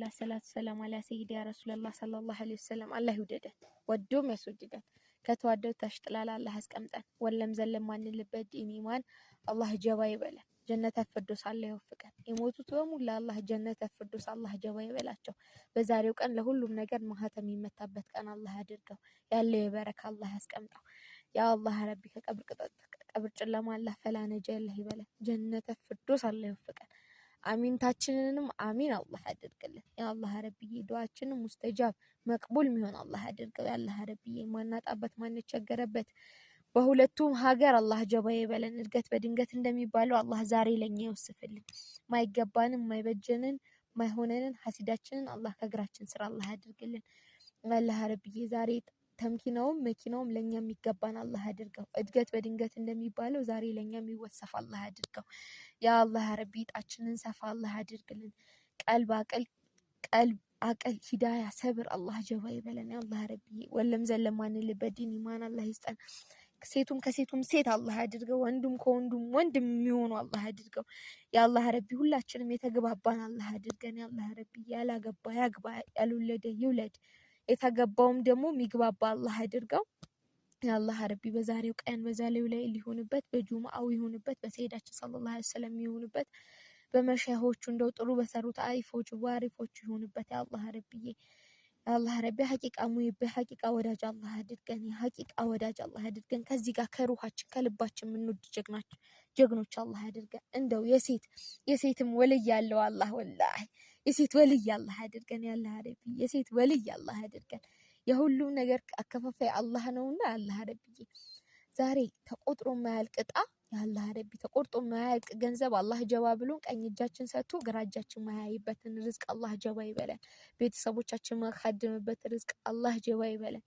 አልሐምዱሊላህ ሰላቱ ሰላም አላ ሰይዲ ያ ረሱላላህ ሰለላሁ ዐለይሂ ወሰለም። አላህ ይውደደን ወዶም ያስወድደን ከተዋደዱ ታች ጥላላ አላህ ያስቀምጠን። ወለም ዘለም ማንልበት ዲን ኢማን አላህ ጀባ ይበለን። ጀነተ ፊርዶስ አላህ ይወፍቀን። የሞቱት በሙሉ አላህ ጀነተ ፊርዶስ አላህ ጀባ ይበላቸው። በዛሬው ቀን ለሁሉም ነገር ማህተም የሚመታበት ቀን አላህ ያድርገው። ያለው የበረካ አላህ ያስቀምጠው። ያ አላህ ረቢ ከቀብር ቅጣት ከቀብር ጨለማ አላህ ፈላ ነጃ አላህ ይበለን። ጀነተ ፊርዶስ አላህ ይወፍቀን። አሚንታችንንም አሚን አላህ ያድርግልን። ያ አላህ ረቢዬ ዱዓችንን ሙስተጃብ መቅቡል የሚሆን አላህ ያድርገው። ያ አላህ ረቢዬ ማናጣበት ማንቸገረበት በሁለቱም ሀገር አላህ ጀባ ይበለን። እድገት በድንገት እንደሚባለው አላህ ዛሬ ለኛ ይወስፍልን። ማይገባንን ማይበጀንን ማይሆነንን ሀሲዳችንን አላህ ከእግራችን ስራ አላህ ያድርግልን። አላህ ረቢዬ ዛሬ ተምኪናውም መኪናውም ለኛ የሚገባን አላህ አድርገው። እድገት በድንገት እንደሚባለው ዛሬ ለኛ የሚወሰፍ አላህ አድርገው። ያ አላህ ረቢ ጣችንን ሰፋ አላህ አድርግልን። ቀልብ አቅል ቀልብ አቅል ሂዳያ ሰብር አላህ ጀባ ይበለን። ያ አላህ ረቢ ወለም ዘለም ማንልበት ዲን ኢማን አላህ ይስጠን። ሴቱም ከሴቱም ሴት አላህ አድርገው። ወንዱም ከወንዱም ወንድ የሚሆኑ አላህ አድርገው። ያ አላህ ረቢ ሁላችንም የተግባባን አላህ አድርገን። ያ አላህ ረቢ ያላገባ ያግባ፣ ያልወለደ ይውለድ። የተገባውም ደግሞ የሚግባባ አላህ አድርገው። ያ አላህ ረቢ በዛሬው ቀን በዛሬው ላይ ሊሆንበት በጁምአው ይሁንበት በሰይዳችን ሰለላሁ ዐለይሂ ወሰለም ይሁንበት በመሻይሆቹ እንደው ጥሩ በሰሩት አሪፎቹ ዋሪፎቹ ይሁንበት። ያ አላህ ረቢዬ ያ አላህ ረቢ ሐቂቃ ሙሂብ ሐቂቃ ወዳጅ አላህ አድርገን። ሐቂቃ ወዳጅ አላህ አድርገን። ከዚህ ጋር ከሩሃችን ከልባችን የምንወድ ጀግኖች አላህ አድርገን። እንደው የሴት የሴትም ወልይ ያለው አላህ ወላሂ የሴት ወልይ አላህ አድርገን። ያ አላህ ረቢ የሴት ወልይ አላህ አድርገን። የሁሉም ነገር አከፋፋይ አላህ ነውና አላህ ረቢዬ ዛሬ ተቆጥሮ የማያልቅ እጣ የአላህ ረቢ ተቆርጦ የማያልቅ ገንዘብ አላህ ጀባ ብሎን ቀኝ እጃችን ሰጥቶ ግራ እጃችን ማያይበትን ርዝቅ አላህ ጀባ ይበለን። ቤተሰቦቻችን መካድምበት ርዝቅ አላህ ጀባ ይበለን።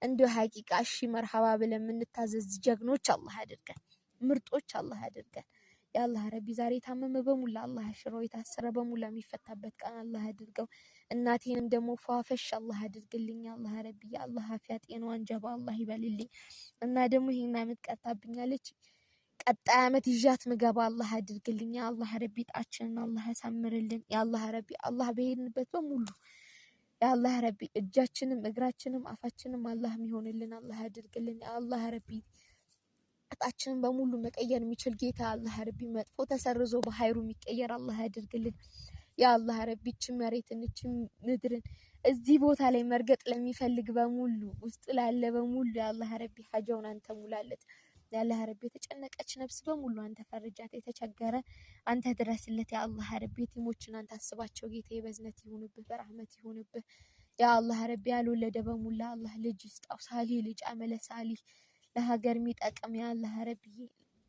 እንዲሁ ሀቂቃ እሺ መርሐባ ብለን የምንታዘዝ ጀግኖች አላህ አድርገን፣ ምርጦች አላህ አድርገን። የአላህ ረቢ ዛሬ የታመመ በሙላ አላህ ያሽረው፣ የታሰረ በሙላ የሚፈታበት ቀን አላህ አድርገው። እናቴንም ደግሞ ፏፈሽ አላህ አድርግልኝ። አላህ ረቢ የአላህ አፊያ ጤናዋን ጀባ አላህ ይበልልኝ። እና ደግሞ ይሄን አመት ቀርታብኛለች። ቀጣይ አመት ይዣት ምገባ አላህ አድርግልኝ። የአላህ ረቢ ጣችንን አላህ ያሳምርልን። የአላህ ረቢ አላህ በሄድንበት በሙሉ የአላህ ረቢ እጃችንም እግራችንም አፋችንም አላህ የሚሆንልን አላህ ያድርግልን። የአላህ ረቢ እጣችንን በሙሉ መቀየር የሚችል ጌታ አላህ ረቢ መጥፎ ተሰርዞ በሀይሩ የሚቀየር አላህ ያድርግልን። የአላህ ረቢ ይህችን መሬትን ይህችን ምድርን እዚህ ቦታ ላይ መርገጥ ለሚፈልግ በሙሉ ውስጡ ላለ በሙሉ የአላህ ረቢ ሀጃውን አንተ ሙላለት። የአላህ ረቢ የተጨነቀች ነፍስ በሙሉ አንተ ፈርጃት፣ የተቸገረ አንተ ድረስለት። የአላህ ረቢ የቲሞችን አንተ አስባቸው ጌታዬ፣ በዝነት ይሁንብህ፣ በረህመት ይሁንብህ። የአላህ ረቢ ያልወለደ በሙላ አላህ ልጅ ይስጣው፣ ሳሊህ ልጅ አመለ ሳሊህ ለሀገር የሚጠቅም የአላህ ረቢ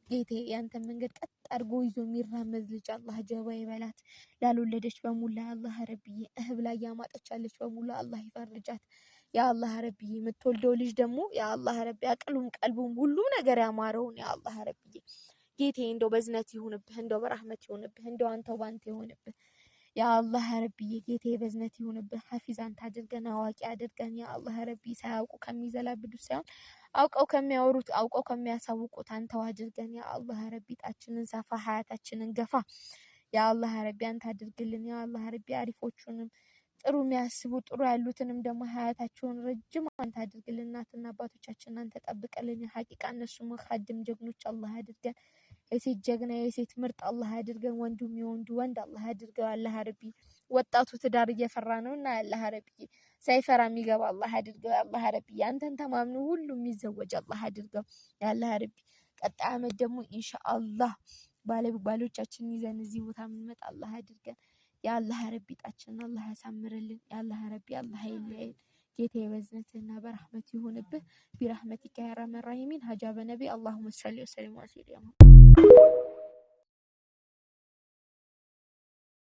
ጌቴ ያንተን መንገድ ቀጥ አድርጎ ይዞ የሚራመድ ልጅ አላህ ጀባ ይበላት። ላልወለደች በሙላ አላህ ረቢዬ እህብ ላይ ያማጠች ያለች በሙላ አላህ ይፈርጃት። የአላህ ረቢዬ የምትወልደው ልጅ ደግሞ የአላህ ረቢ አቅሉም ቀልቡም ሁሉም ነገር ያማረውን የአላህ ረቢዬ ጌቴ እንደው በዝነት ይሁንብህ፣ እንደው በራህመት ይሁንብህ፣ እንደው አንተው ባንተ ይሁንብህ። የአላህ ረቢዬ ጌቴ በዝነት ይሁንብህ። ሐፊዝ አንተ አድርገን አዋቂ አድርገን። የአላህ ረቢ ሳያውቁ ከሚዘላብዱ ሳይሆን አውቀው ከሚያወሩት አውቀው ከሚያሳውቁት አንተው አድርገን። የአላህ ረቢ ጣችንን ሰፋ ሀያታችንን ገፋ የአላህ ረቢ አንተ አድርግልን። የአላህ ረቢ አሪፎቹንም ጥሩ የሚያስቡ ጥሩ ያሉትንም ደግሞ ሀያታቸውን ረጅም አንተ አድርግልን። እናትና አባቶቻችንን አንተ ጠብቀልን። ሀቂቃ እነሱ መካድም ጀግኖች አላህ አድርገን። የሴት ጀግና የሴት ምርጥ አላህ አድርገን። ወንዱም የወንዱ ወንድ አላህ አድርገው። አላህ ረቢ ወጣቱ ትዳር እየፈራ ነው እና አላህ ረቢ ሳይፈራ የሚገባ አላህ አድርገው። አላህ ረቢ አንተን ተማምኖ ሁሉ የሚዘወጅ አላህ አድርገው። አላህ ረቢ ቀጣይ አመት ደግሞ ኢንሻአላህ ባሎቻችንን ይዘን እዚህ ቦታ የምንመጣ አላህ አድርገን። የአላህ ረቢ ጣችንን አላህ ያሳምርልን። የአላህ ረቢ አላህ አይለየን። ጌታዬ በዝነትህና በረህመት ይሁንብህ። ቢረህመቲከ ያ አርሐመ ራሂሚን ሀጃ በነቢ አላሁመ ሰሊ ወሰሊም ወሰሊም።